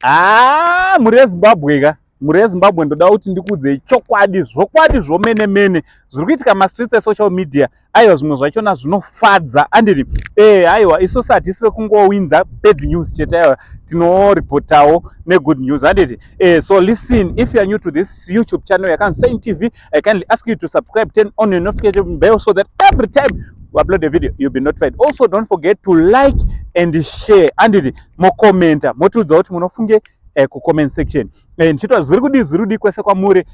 Haa, mhuri yeZimbabwe ka, mhuri yeZimbabwe, ndoda kuti ndikuudzei chokwadi, zvokwadi zvomene mene zviri kuitika mastreets esocial media. Aiwa, zvimwe zvachona zvinofadza, anditi? Aiwa, isusu hatisi vekungowinza bad news chete. Aiwa, tinoripotawo negood news, handiti? So listen, if you are new to this YouTube channel yakanzi Saint TV, I kindly ask you to subscribe, turn on your notification bell so that every time we upload a video, you'll be notified. Also, don't forget to like and share, anditi? Mokomenta, motiudza kuti munofunge kucomment section. Ndichitwa zviri kudii, zviri kudii kwese kwamuri,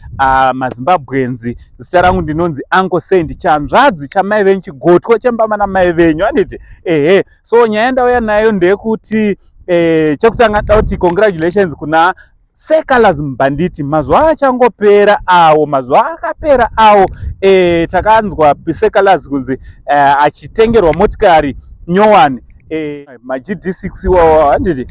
maZimbabweans. Zita rangu ndinonzi Uncle Saint, chanzvadzi chamai venyu, chigotwo chembama namai venyu, handiti? Ehe, so nyaya yandauya nayo ndeyekuti, chekutanga da kuti congratulations kuna Seh Calaz Mbanditi. Mazuva achangopera awo, mazuva akapera awo, takanzwa Seh Calaz kunzi achitengerwa motikari nyowani, maGD6 iwawo, handiti?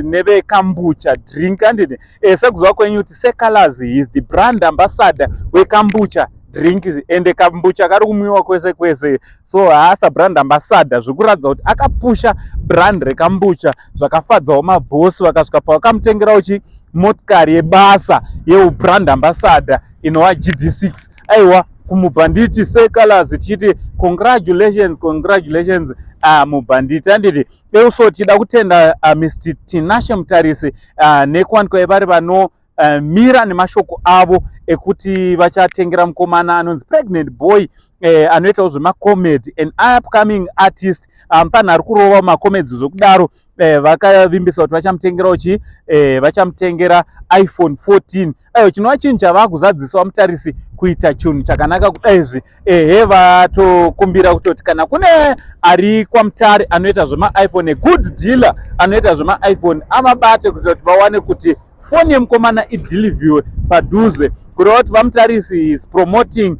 Nevekambucha drink, handiti? Sekuziva kwenyu kuti Seh Calaz is the brand ambassador wekambucha drink, ende kambucha kari kumwiwa kwese kwese. So haasa brand ambassador, zviri kuratidza kuti akapusha brand rekambucha, zvakafadzawo mabhosi, vakasvika pavakamutengerawo chi motikari yebasa yeubrand ambassador inova GD6. Aiwa, kumubhanditi Seh Calaz tichiti congratulations, congratulations, mubhanditi, handiti? Also tichida kutenda Mr Tinashe Mutarisi nekuwanikwa vari vano mira nemashoko avo ekuti vachatengera mukomana anonzi Pregnant Boy, anoitawo zvemacomedy, an upcoming artist, panhu ari kurova macomedy zvokudaro. Vakavimbisa kuti vachamutengerawo chi vachamutengera iPhone 14. Aiwa, chinova chinhu chavakuzadziswa Mutarisi kuita chinhu chakanaka kudaizvi. Ehe, vatokumbira kutoti kana kune ari kwaMutare anoita zvemaiPhone, a good dealer anoita zvemaiPhone, amabate kuitira kuti vawane kuti foni yemukomana idhilivhiwe padhuze. Kureva kuti vaMutarisi is promoting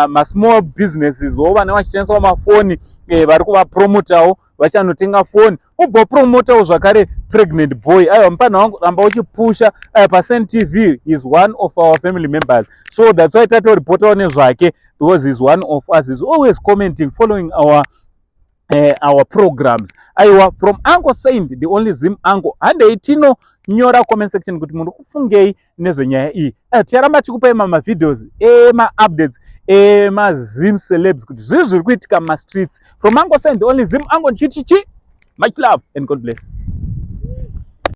masmall businesses wo vane vachitengesawo mafoni, vari kuvapromotawo, vachanotenga foni, ubva wapromotawo zvakare Pregnant Boy. Aiwa, mupana wangu, ramba uchipusha. PaSaint TV is one of our family members, so that's why tatoripotawo nezvake, because he's one of us, is always commenting, following our programs. Aiwa, from Uncle Saint, the only Zim uncle, handei tinonyora comment section kuti muri kufungei nezvenyaya iyi. Ticharamba tichikupai mamavideos emaupdates emaZim celebs, kuti zvii zviri kuitika mumastreets. From Uncle Saint, the only Zim uncle, ndichiti chi much love and God bless.